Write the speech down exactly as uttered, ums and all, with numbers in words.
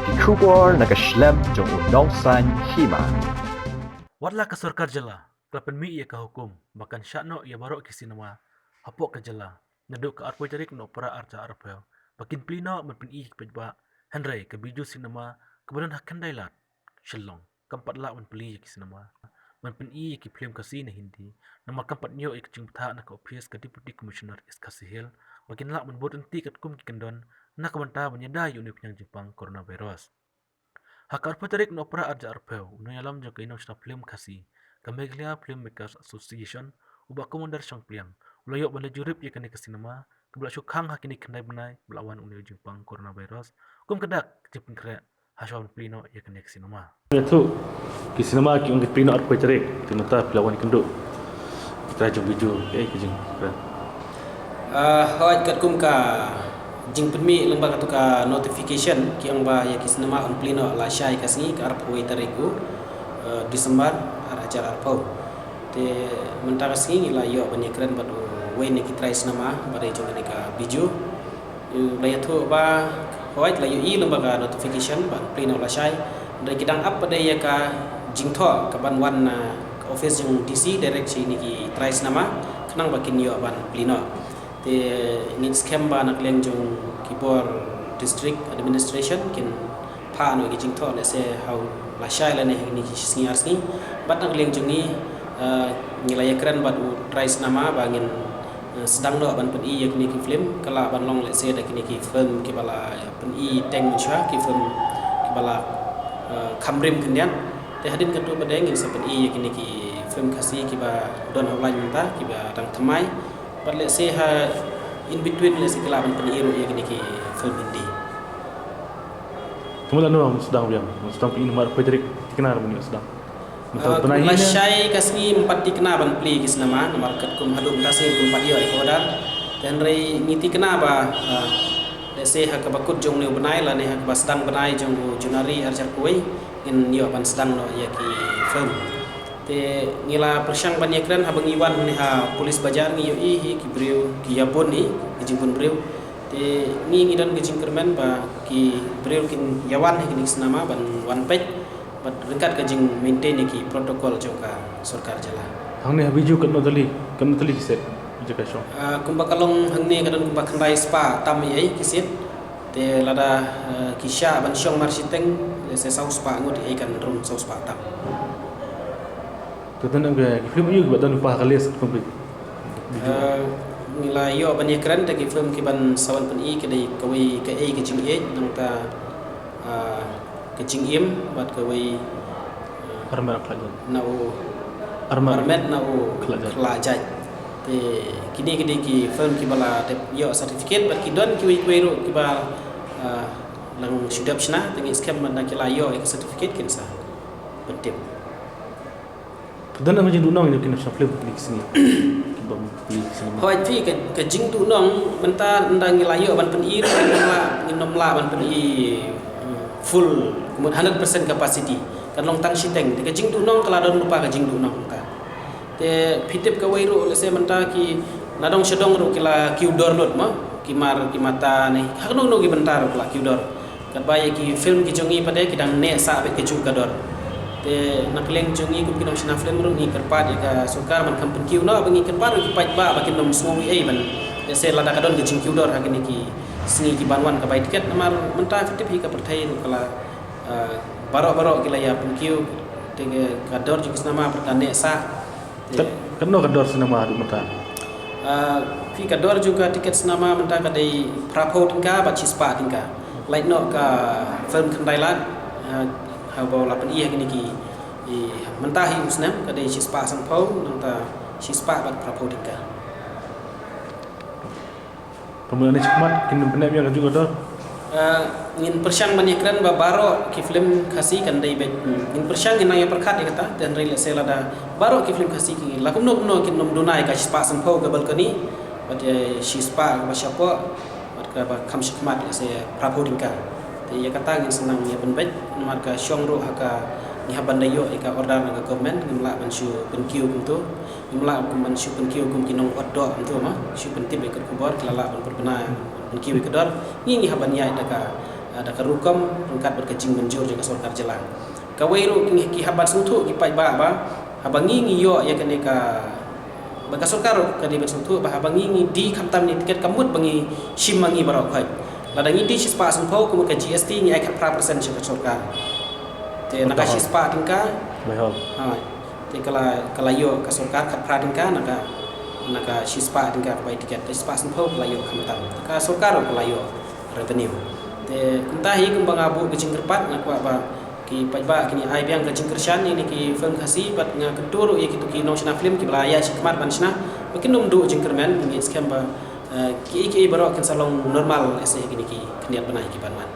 Ki khubor na ka shlem jong u nongsan hima. Wat la ka sorkar jylla ka la pynmih ïa ka hukum ba kan shah noh ïa baroh ki cinema hapoh ka jylla naduh ka arphew tarik Nohprah arhajar arphew ba kin plie noh ban pyni ïa ki paidbah, hynrei ka Bijou Cinema kaba don ha Khyndai Lad, Shillong kam pat lah ban plie ïa ki cinema ban pyni ïa ki film Khasi ne Hindi, namar kam pat ïoh ïa ka jingbthah na ka ophis ka Deputy Commissioner East Khasi Hills ba kin lah ban bud lynti katkum ki kyndon na ka bynta ban ïada ïa une u khñiang jingpang coronavirus. Ha ka arphew tarik Nohprah arhajar arphew, u nongïalam jong ka ïing nongshna film Khasi, ka Meghalaya Filmmakers Association, u Bah Commander Shangpliang, u la ïoh ban leit jurip ïa kane ka cinema kaba la shu khang ha kine ki khyndai bnai ba la wan une u jingpang coronavirus kum ka dak ka jingpynkhreh ha shwa ban plie noh ïa kane ka cinema. Ïathuh, ki cinema ki ong ki plie noh arphew tarik, te mynta phi la wan ïakynduh ki trai jong Bijou, kaei ka jingkren? Ah, hooid, katkum ka jingpynmih lyngba katu ka notification, ki ong ba ïa ki cinema yn plie noh lashai ka sngi, ka arphew tarik u, eh, December arhajar arphew. Te mynta ka sngi ngi la ïoh ban ïakren bad uwei na ki trai cinema ba dei jong kane ka Bijou. U la ïathuh ba hooid, la ïohi lyngba ka notification ban plie noh lashai. Hynrei ki dang ap pat de ïa ka jingthoh kaban wan na ka office jong DC direct sha kine ki trai cinema khnang ba kin ïoh ban plie noh. Te ngi ngeit skhem ba na ka liang jong ki bor district administration kin phah noh ïa ki jingthoh lehse ha u lashai lane ha kine ki sngi ar sngi. Bad na ka liang jong ngi, eh, ngi la ïakren bad u trai cinema ba ngin, eh, sdang noh ban pyni ïa kine ki film, ka lah ban long lehse da kine ki film kiba la pyni teng mynshuwa, ki film kiba la, eh, kham rim khyndiat. Te hadien katto pat de ngin sa pyni ïa kine ki film Khasi kiba don ha u line mynta, kiba dang thymmai. Bad lehse ha in between lehse ki lah ban pyni ruh ïa kine ki film Hindi. Te mynta lano sdang biang, sdang pyni namar arphew tarik thikna ruh mynta sdang. Mynta, ah, bnai kumba hi ne? Lashai ka sngi ym pat thikna ban plie ki cinema, namar katkum haduh mynta sngi ym pat ïoh ïa ka order. Te hynrei ngi thikna ba, ah, lehse ha kaba kut jong une u bnai lane ha kaba sdang bnai jong u January arhajar khatwei ngin ïoh ban sdang noh ïa ki film. Te ngi la pyrshang ban ïakren haba ngi wan hangne ha police bazaar, ngi ïohi hi ki briew ki ïabun hi ki jingbun briew. Te ngi ngi don ka jingkyrmen ba ki briew kin ïawan ha kine ki cinema ban wan peit bad ryngkat ka jingmaintain ïa ki protocol jong ka sorkar jylla. Hangne ha Bijou katno tylli, katno tylli ki set jaka shong? Ah, kumba ka long hangne ka don kumba khyndai spah tam ïa ki set. Te lada, eh, ki shah ban shong mar shiteng, lehse saw spah ngut ïa kan rung saw spah tam. Te tang ki film ïa kiba don lypa ha ka list kum ki. Eh, ngi la ïoh ban ïakren te ki film kiban sa wan pyni ka dei kawei, Kaei ka jingïeit, nangta, ah, Ka Jingim bad kawei, eh, Armet Khlajat. Na u Armet. Armet na u Khlajat. Khlajat. Te kine ki dei ki film kiba la dep ïoh certificate bad ki don kiwei kiwei ruh kiba, ah, lang shu dep shna, te ngi skhem mynta ki la ïoh ïa ka certificate kin sa pyntip. Te don ka jingduhnong ïa kine ki film kine ki sngi. Kiba plie ki sngi. Hooid phi, ka, ka jingduhnong mynta ynda ngi la ïoh ban pyni ruh ngin ym lah, ngin ym lah ban pyni, hmm, full, ka mut hundred percent capacity. Kan long tang shiteng. Te ka jingduhnong ka la don lypa ka jingduhnong mynta. Te phi tip kawei ruh lehse mynta ki na dong sha dong ruh ki la kiew dor lut mo. Ki mar ki mata ne ha kano kano ki bynta ruh ki la kiew dor. Katba ïa ki film ki jong ngi pat de ki dang neh sah beit kajuh ka dor. Te na ka liang jong ngi kum ki nongshna film ruh ngi kyrpad ïa ka sorkar ban kham pynkiew noh, ba ngi kyrpad ruh ki paidbah ba kin ym sngew ei ei ban, lehse lada ka don ka jingkiew dor ha kine ki sngi kiban wan ka bai tiket, namar mynta phi tip hi ka pyrthei ruh ka la, eh, baroh baroh ki la ïa pynkiew, te ka dor jong ki cinema pat ka neh sah. Kat, katno ka dor cinema haduh mynta? Ah, phi, ka dor jong ka tiket cinema mynta ka dei phraphew tyngka bad shispah tyngka. Lait noh ka film Khyndai Lad, ah, haba la pyni ha kine ki, i, mynta hi u snem ka dei shispah sanphew, nangta shispah bad phraphew tyngka. Ka mut lane shakhmat kin ym pyneh biang kajuh ka dor? Ah, ngin pyrshang ban ïakren ba baroh ki film Khasi kan dei beit. Ngin pyrshang, ngin nang ïa pyrkhat ïa kata, te hynrei lehse lada baroh ki film Khasi ki la kumno kumno kin ym duna ïa ka shispah sanphew ka balcony, bad ïa shispah kaba shapoh, bad kaba kham shakhmat lehse phraphew tyngka. Te ïa kata ngin sa nang ïa pynbeit, namar ka shong ruh ha ka ngi hap ban da ïoh ïa ka order na ka government, ngim lah ban shu pynkiew kumto. Ngim lah kum ban shu pynkiew kum ki nong ot doh kumto mo, shu pyntip ïa ka khubor, ki la lah ban pynbna pynkiew ïa ka dor. Ngi ngi hap ban ïaid da ka, Da ka rukom ryngkat bad ka jingmynjur jong ka sorkar jylla. Kawei ruh ki, ki hap ban sngewthuh ki paidbah ba haba ngi ngi ïoh ïa kane ka, ba ka sorkar ruh ka dei ban sngewthuh ba haba ngi ngi die khamtam ïa kane ka tiket ka mut ba ngi shim ma ngi baroh khoit. Lada ngi die shispah sanphew, kum ka G S T ngi ai khatphra percent sha ka sorkar. Te na ka shispah tyngka, ha, te ka la, ka la ïoh ka sorkar khatphra tyngka na ka, na ka shispah tyngka ka bai tiket, te shispah sanphew ka la ïoh khamtam. Ka sorkar ruh ka la ïoh revenue. Te kumta hi, kumba nga buh ka jingkyrpad, nga kwah ba ki paidbah kin ai biang ka jingkyrshan ïa kine ki film Khasi, bad nga kyntu ruh ïa kito ki nongshna film kiba la ïaid shakhmat ban shna ba kin ym duh jingkyrmen, ngin skhem ba, eh, kiei kiei baroh kin sa long normal, eh, sha kine ki khyndiat bnai ki ban wan.